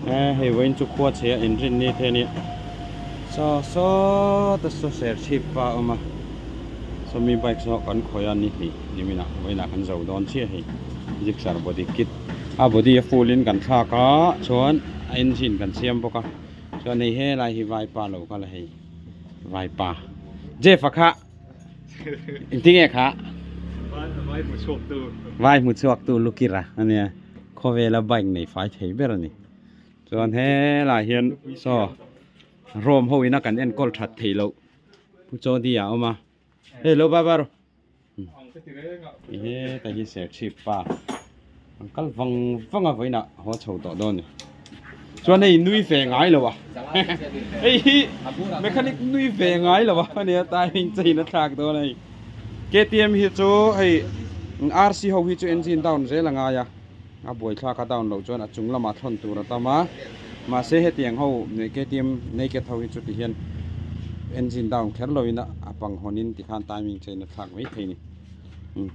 E hei vawiin chu khua chhe a inrin ni the a nia saw saw te saw ser chhip pa a awm a sawmi bike saw kan khawih a ni hnih niminah vawiinah kan zo dawn chiah hei gixxer body kit a body a full in kan thlak a chuan a engine kan siam bawk a chuan hei helai hi vaipa lo kal a hei vaipa Jeff-a kha. Engtinge kha? Vai hmu chhuak tu. Vai hmu chhuak tu Lukira ania. Khawvela bike nei fai thei ber ani. Chuan helai hian saw Rome ho ina kan enkawl that thei loh Pu Chawdi a awm a. Hei lo ba ba rawh. Heta hi Serchhip pa an kal vang vang a vawiinah haw chho tawh dawn a ni. Chuan hei nui ve ngai lo a hei hi mechanic nui ve ngai lo a ania timing chain a thlak dawn a hei KTM hi chu hei RC ho hi chu engine down zel a ngai a a buaithlak a down loh chuan a chung lamah thawn tur a tam a mahse hetiang ho KTM naked ho hi chu tihian engine down kher loin a pang hawnin tikhan timing chain a thlak mai thei a ni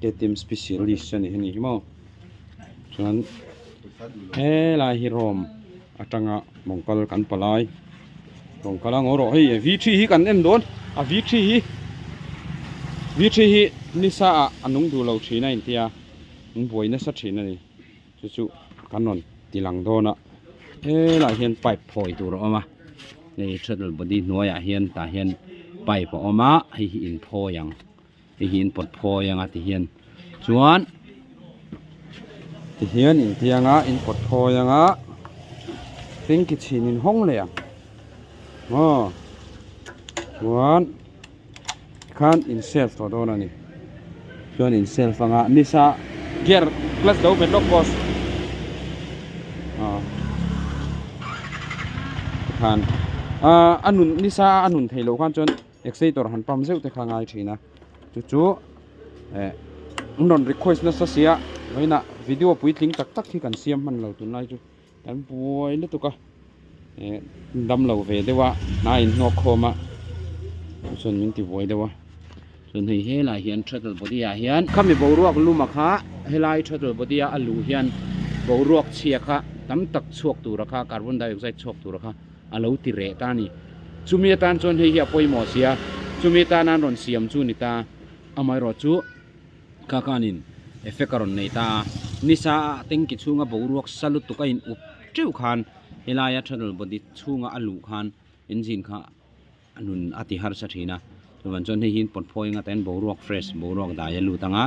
KTM specialist a ni hi maw. Chuan helai hi Rome atanga mawngkal kan pa lai mawngkal a ngaw rawh hei v three hi kan en dawn a v three hi v three hi nisa ah a nung duh lo thin a intia an buai nasa thin a ni chu chu kan rawn ti lang dawn a helaiah hian pipe phawi tur a awm a hei throttle body hnuaiah hian tah hian pipe a awm a hei hi in phawi ang. Hei hi in pawt phawi anga ti hian chuan ti hian in tiang a in pawt phawi anga tanky chhin in hawng leh ang aw chuan tikhan in self tawh dawn a ni chuan in self anga nisa gear clutch lo bet lawk boss aw tikhan ah a nun nisa a nun theih loh khan chuan. Exciter han pump zeuh te kha ngai thin a chu chu eh an rawn request nasa sia vawiinah video puitling tak tak hi kan siam hman lo tunlai chu kan buai lutuk a eh dam lo ve deuh a hna in hnawk khawm a chuan min ti buai deuh a chuan hei helai hian throttle body ah hian khami boruak luma kha helai throttle body a a luh hian boruak chhia kha tam tak chhuak tura kha carbon dioxide chhuak tura kha. a lo ti reh ta a ni. Chumi atan chuan hei hi a pawimawh si a, chumi atana an rawn siam chu a ni ta. Amaherawh chu kha khanin effect a rawn nei ta a, nisa a tanky chhunga boruak sa lutuk a in up teuh khan helaia throttle body chhunga a luh khan engine kha a nun a ti harsa thin a. Chuvang chuan hei hi in pawt phawi anga tain boruak fresh boruak dai a lut anga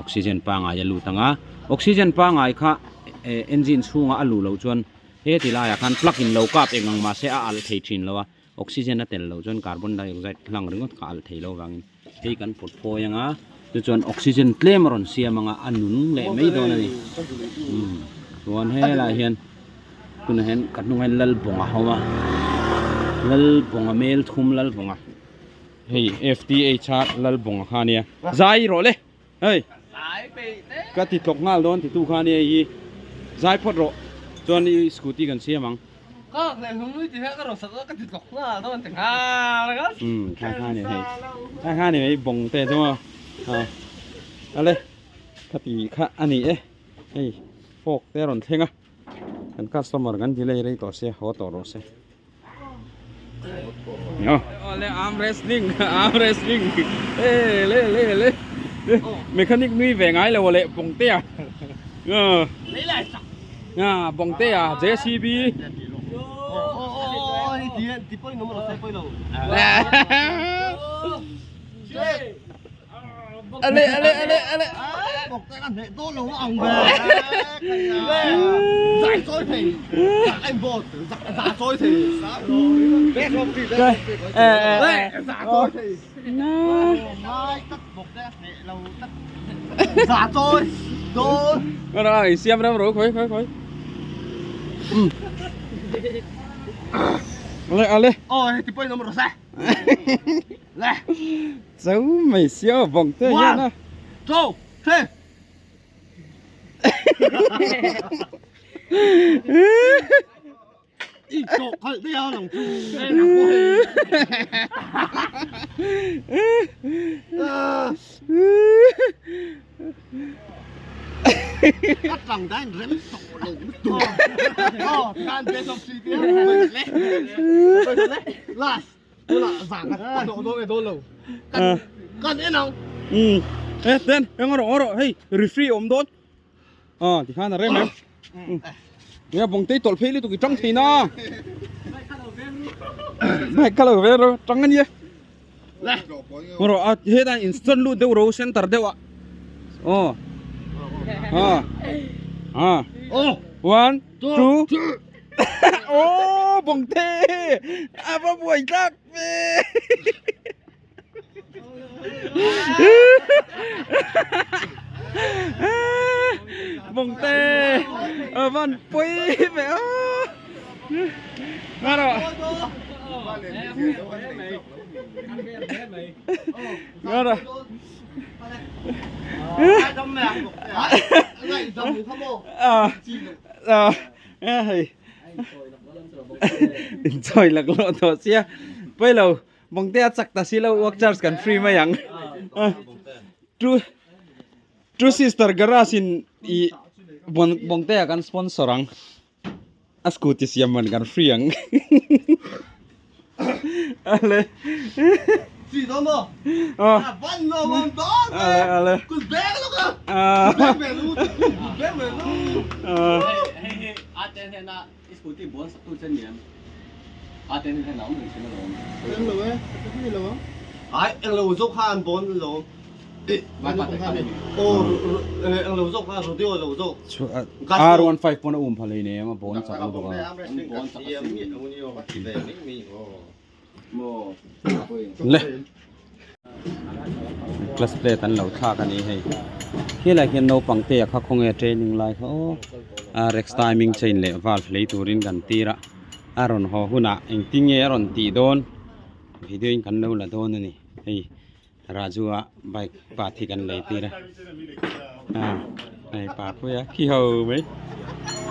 oxygen pangai a lut anga oxygen pangai kha engine chhunga a luh loh chuan He ti laiah khan plug in lo kap eng ang mahse a alh thei thin lo a, oxygen a tel loh chuan carbon dioxide hlang ringawt kha alh thei lo vangin hei kan pawt phawi ang a, chu chuan oxygen tlem a rawn siam ang a, a nung leh mai dawn a ni. Umm chuan helaiah hian tunah hian ka hnungah hian Lalbawnga a awm a, Lalbawnga Melthum Lalbawnga hei F T H a Lalbawnga kha a nia, zai rawh le Hei ka ti tlawk nghal dawn titu kha ania hi zai phawt rawh chuan i scooty kan siam ang. Ka hlei hlum lui tih hian ka rawn sat a ka ti tlawk nghal dawn ti nghal ringawt. Umm kha kha ania hei kha kha ania hei bawng te chu maw a ale ka ti kha a ni e hei fork te a rawn thleng a kan customer kan delay rei tawh sia haw tawh rawh se. Ole arm wrestling arm wrestling e le le le mechanic nui ve ngai lo le bong te a a bong te a JCB ale ale ale ale Rồi, xem đâu rồi, khối khối khối. Ale ale. Ôi, thì bây giờ mà sao? Cháu mày siêu vòng thế nhá. One, two, three. Ý, chỗ khởi đi lòng chú. Đây là Ka tang dain rem tawh lo lutuk. Aw khan best of three te le. Last tunah zan khat a dawh dawn nge dawn lo. Kan kan en ang. Um e ten eng rawh rawh hei referee awm dawn. Ah tikhan a rem em. Nia bawngtei tawlh phei lutuk i tang thei na. Bike kha lo veng ru tang ania. Rawh a hetan in chuan lut deuh ro center deuh ah. Aw. Ah. Ah. One, two. Aw bawngte a va buai tlak ve. Bawngte a van pui ve a nga rawh nga rawh à à hei inchawi laklawh tawh sia pawilo Bawngte a chak ta si lo work charge kan free mai ang. True True Sister Garage in i Bawngte a kan sponsor ang. A scooty siam man kan free ang. Ale. Chi do mo. A van lo mon do. Ale ale. Kut beng lo ka. Kut beng ve lu. Kut beng ve lu. Hei hei a ten hena I scooty bon sak tu che ni em? A ten hian a awm reng thin alawm. Eng lo e, ka ti lo ang. Ai, eng lo zawk kha an bon lo. Vai pa te kha ni. Aw, eng lo zawk kha rodeo lo zawk. R15 pawn a um pha hlei nem a bon chak lutuk a. An bon chak a sin. Le. Class plate an lo thlak a ni hei. Helai hian naupang te a kha khawnge training lai kha aw a rex timing chain leh valve lei turin kan tir a a rawn haw hunah engtin nge a rawn tih dawn video in kan lo la dawn a ni hei Raju a bike path hi kan lei tir a a hei pa pui a khi ho mai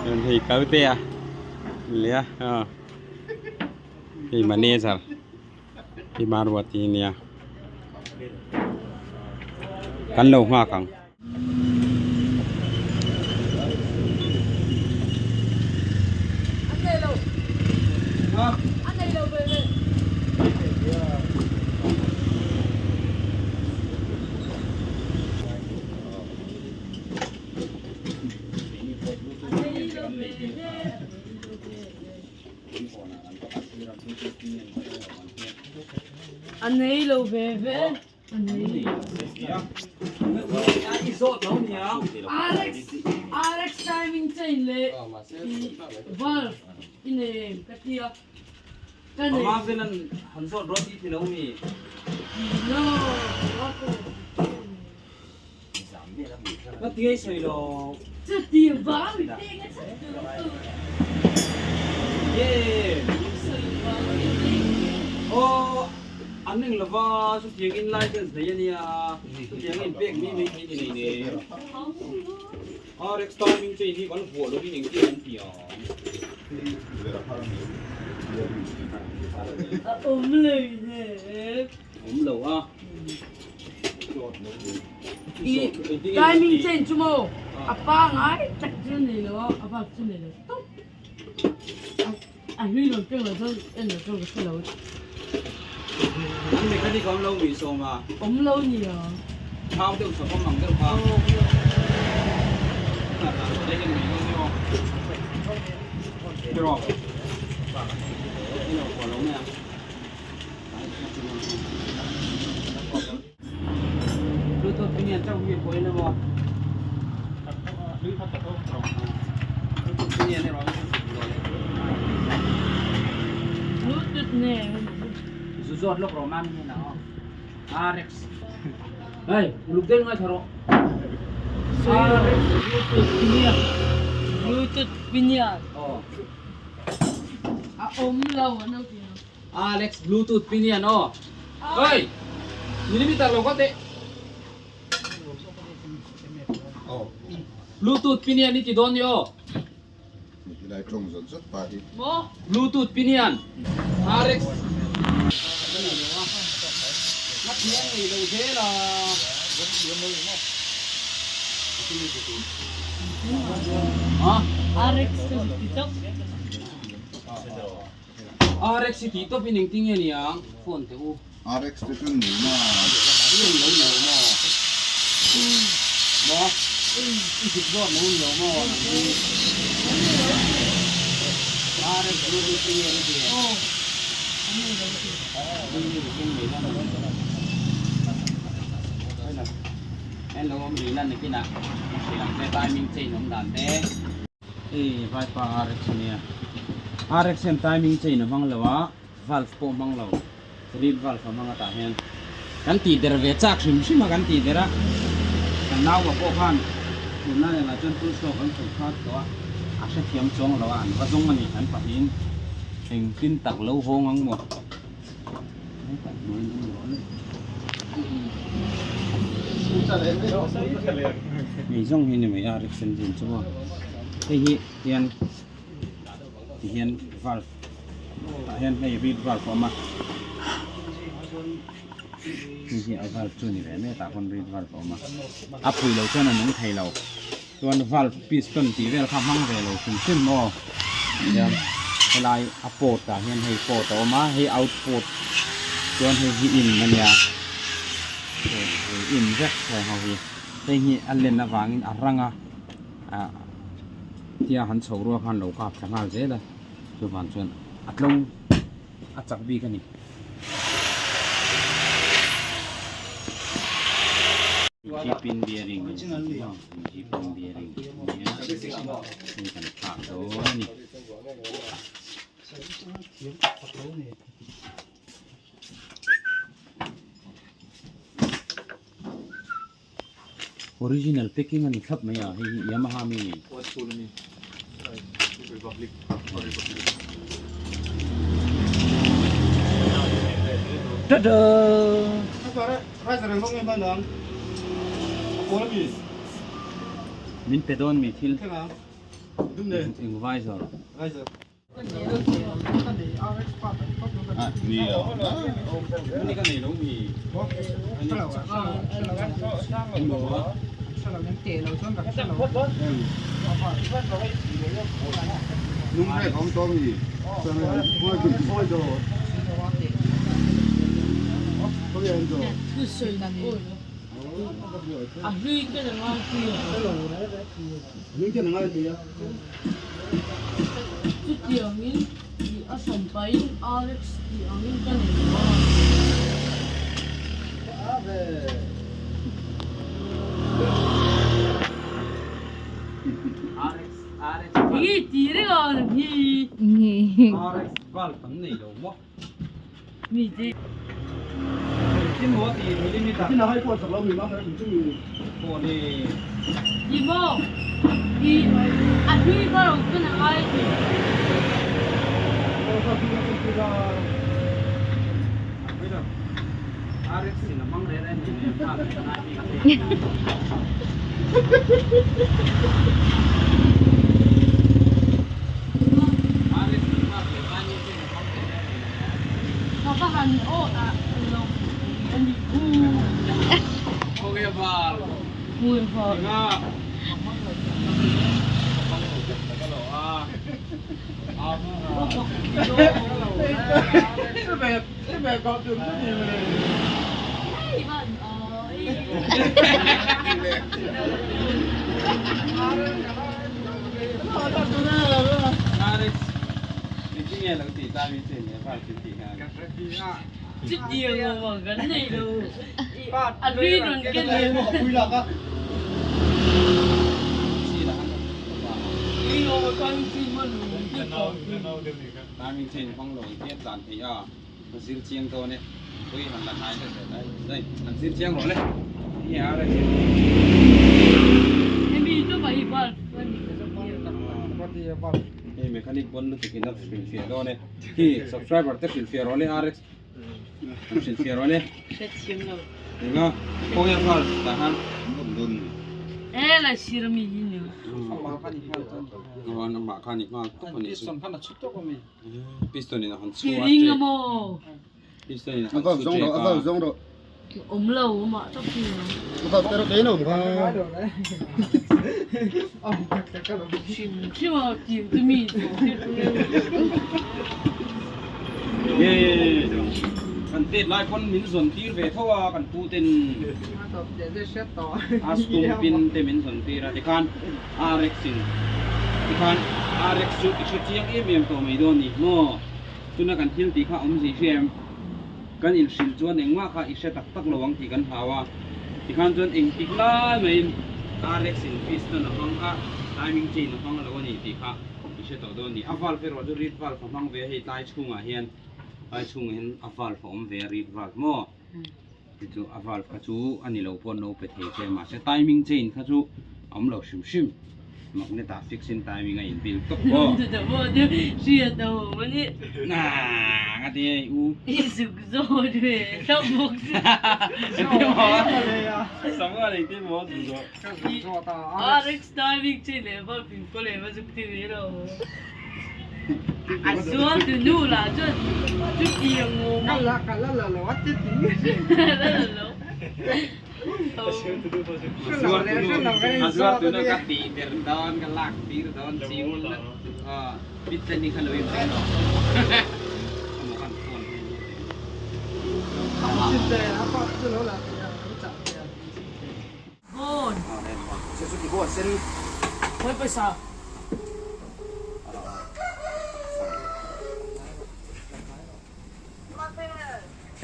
chuan hei kal te a leh a hei manager. Hi Maruati ania kan lo nghak ang. A nei lo ve ve. A nei. Alex Alex timing chain leh i valve i nei em ka tia. Ka nei. No. Chutiang vang mi pek a chhan tur ang chu. Aw an ring lova chutiang in license nei ania chutiang in pek mai mai thei ni nei nen RX timing chain hi kan vuah lovin engtin an ti ang. A awm lei nen. Awm lo a. I timing chain chu maw a pangai tak chu nei lo a, a bak chu nei lo tawp. A hlui lo peng lo chuan en lo chuan ka hre lo. An mechanic awm lo mi sawm a. Awm lo nia. Thau deuh chawp awm ang deuh kha. Tiraw. Bluetooth pinian chauh hi pawhin emaw Bluetooth pinian erawh hi Bluetooth nen zu zawt lawk rawh mami hian a aw RX hei uluk deuh ngai tha rawh RX Bluetooth pinian Bluetooth pinian aw a awm lo an lo ti a. Alex bluetooth pinian aw. Oi! Millimeter lo kha teh. Bluetooth pinian i ti dawn ni aw. Helai tawng zawt zawt pa hi. Bluetooth pinian RX. Nga thiam ngei lo zel a. RX chu ti tawp. RX hi tih tawp in engtin nge niang phone teh u. RX te chu ni na. I en lo ni lo maw? Maw? I zuk zawt lo ni lo maw nang hi? RX Bluetooth te nge na ti? En lo awm rih lan nakinah a hrilh ang che timing chain awm dan te. Hei vaipa RX ania RX hian timing chain a hmang lo a valve pawh hmang lo reed valve a hmang a tah hian kan tih der ve chak hrim hrim a kan tih der a kan naua pawh khan tunlai engah chuan two stroke an khawih khat tawh a a hrethiam chuang lo a an va zawng a ni an pahnihin engtin tak lo hawng ang maw. Hei zawng hi ni mai a RX engine chu aw hei hi hian ti hian valve tah hian hei reed valve a awm a hei hi a valve chu a ni ve mai a tah khawn reed valve a awm a a phui loh chuan a nung thei lo. Chuan valve piston tih vel kha hmang ve lo hrim hrim maw tihian helai a port ah hian hei port a awm a hei out port chuan hei hi in a nia hei in vek heng ho hi hei hi a len avangin a rang a ah tia han chho rual khan lo kap thla nghal zel a chuvang chuan a tlo a chak bik a ni. Jeepin bearing Jeepin bearing nia hei kan thlak dawn a ni. Original packing a ni thlap mai a hei hi Yamaha mi ni. Tada! Min pe dawn mi thil eng visor. A hlui ka la ngai pui a. Chutiangin tih a hran pahin RX tih angin ka nei lo a. Hi ti reng a nang hi. RX valve an nei lo maw? Mi te. Engtin maw ti millimeter. Pawh ni. Ti maw? I a hlui kha lo ken a ngai ti. RX in a hmang rel a ni nen khan a ngai bik a ni. RX in hmang leh ngai ni te. Ka va han aw ah lo a ni hu. Khawnge val. Khawnge val. Enga. Chutiang awm kan nei lo. A hlui rawn ken lo. Hemi chu mai valve a ni. Hei mechanic bon lutuk in a hrilhfiah dawn e. Hi subscriber te hrilhfiah rawh le RX an hrilhfiah rawh le. Hrethiam lo. Enga khawnge valve tah khan Bon dawn ni. E la sir mi hi ni. Aw amah kha ni nghal tawp a ni. Piston khan a chhu tawp a mi. Piston in a han chhu a Ring a maw. Piston in a han chhu ṭek a. A valve zawng rawh. Awm lo amah tak hi a. Hrim hrim a tim chu mi Kan tet lai pawn min zawn tir ve tho a kan pu ten a stum pin te min zawn tir a tikhan RX in tikhan RX chu i hre chiang em em tawh mai dawn ni maw tuna kan thil tih kha awm zui hrem. Kan inhrilh chuan engmah kha i hre tak tak lo ang tih kan hlau a, tikhan chuan engtik lai maiin RX in piston a hmang a, timing chain a hmang lo a ni tih kha i hre tawh dawn a ni. A valve erawh chu reed valve a hmang ve a, hei tlai chhungah hian tlai chhungah hian a valve a awm ve a reed valve maw ti chu a valve kha chu a ni lo pawh an lo pe thei che mahse timing chain kha chu a awm lo hrim hrim. Magnet ah fix in timing a in build tawp aw. Na nga ti ei u. I zuk zawt ve hlauh bawk si. Engtin maw? Samuel engtin maw zuk zawh? RX timing che leh va pin kaw leh va zuk ti ve lo. A zual tu nu lah chuan chutiang awm ang. Ka la la lo a ti ti. La la lo. A zuar tu nu ka tih ber dawn ka lak tir dawn chiu bit te ni kha lo in ring lo emaw kan phone hi Bon. Khawi pawisa.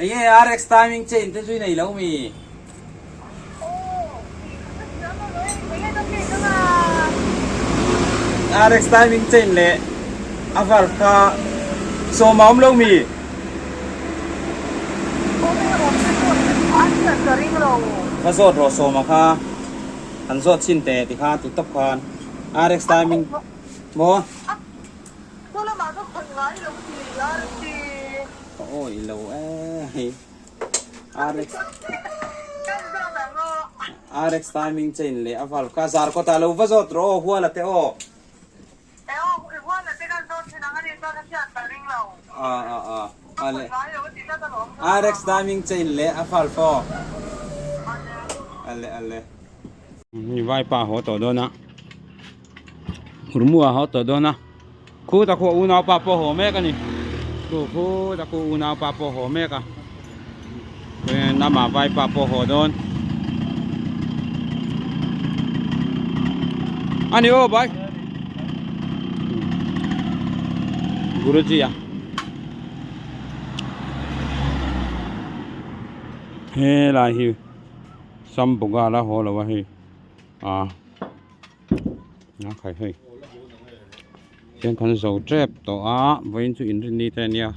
Enge RX timing chain te chu i nei lo mi? RX timing chain leh a valve kha sawm a awm lo mi? Va zawt rawh sawma kha han zawt chhin teh ti kha ti tawp khan RX timing maw? Ka awih lo e hei RX RX timing chain leh a valve kha zar kawtah lo va zawt rawh aw huala te aw a a a a le RX timing chain leh a valve aw ale ale Vaipa haw tawh dawn a Urmua haw tawh dawn a. Khu ta khu a unaupa pawh haw mek a ni. Khu khu ta khu unaupa pawh haw mek a. Nama vaipa pawh haw dawn. A ni aw bhai. Guruji a. He lai hi Sambuga la haw lo a hei. A. A khai hei hian kan zo tep tawh a vawiin chu inrinni te ania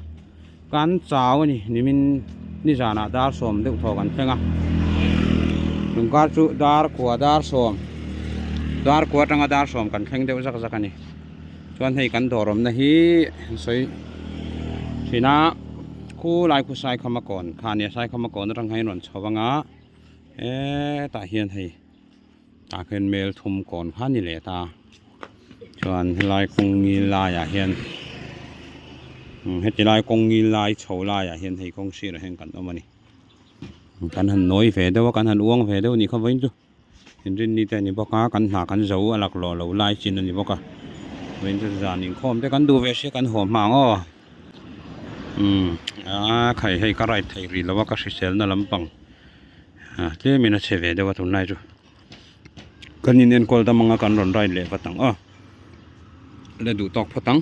kan chau a ni nimin nizanah dar sawm deuh thaw kan thleng a tun kar chu dar kua dar sawm dar kua atanga dar sawm kan thleng deuh zak zak a ni chuan hei kan dawr awmna hi an sawi thin a khulai khu saikhama kawn kha a nia saikhama kawn atang hian a rawn chho anga hetah hian hei. Tah khian mel thum kawn kha a ni leh ta chuan helai kawng ngil laiah hian heti lai kawng ngil lai chho laiah hian hei kawng sirah hian kan awm a ni kan han nawi ve deuh a kan han uang ve deuh a nih kha vawiin chu inrinni te a ni bawk a kan hna kan zo a laklawh lo lai chin a ni bawk a vawiin chu zan inkhawm te kan duh ve sia kan haw hma ang aw umm a khai hei ka ride thei rih lo a ka hriselna lampang. Ah tlemin a chhe ve deuh a tunlai chu kan in enkawl dam anga kan rawn ride leh vat ang aw la duh tawk phawt ang.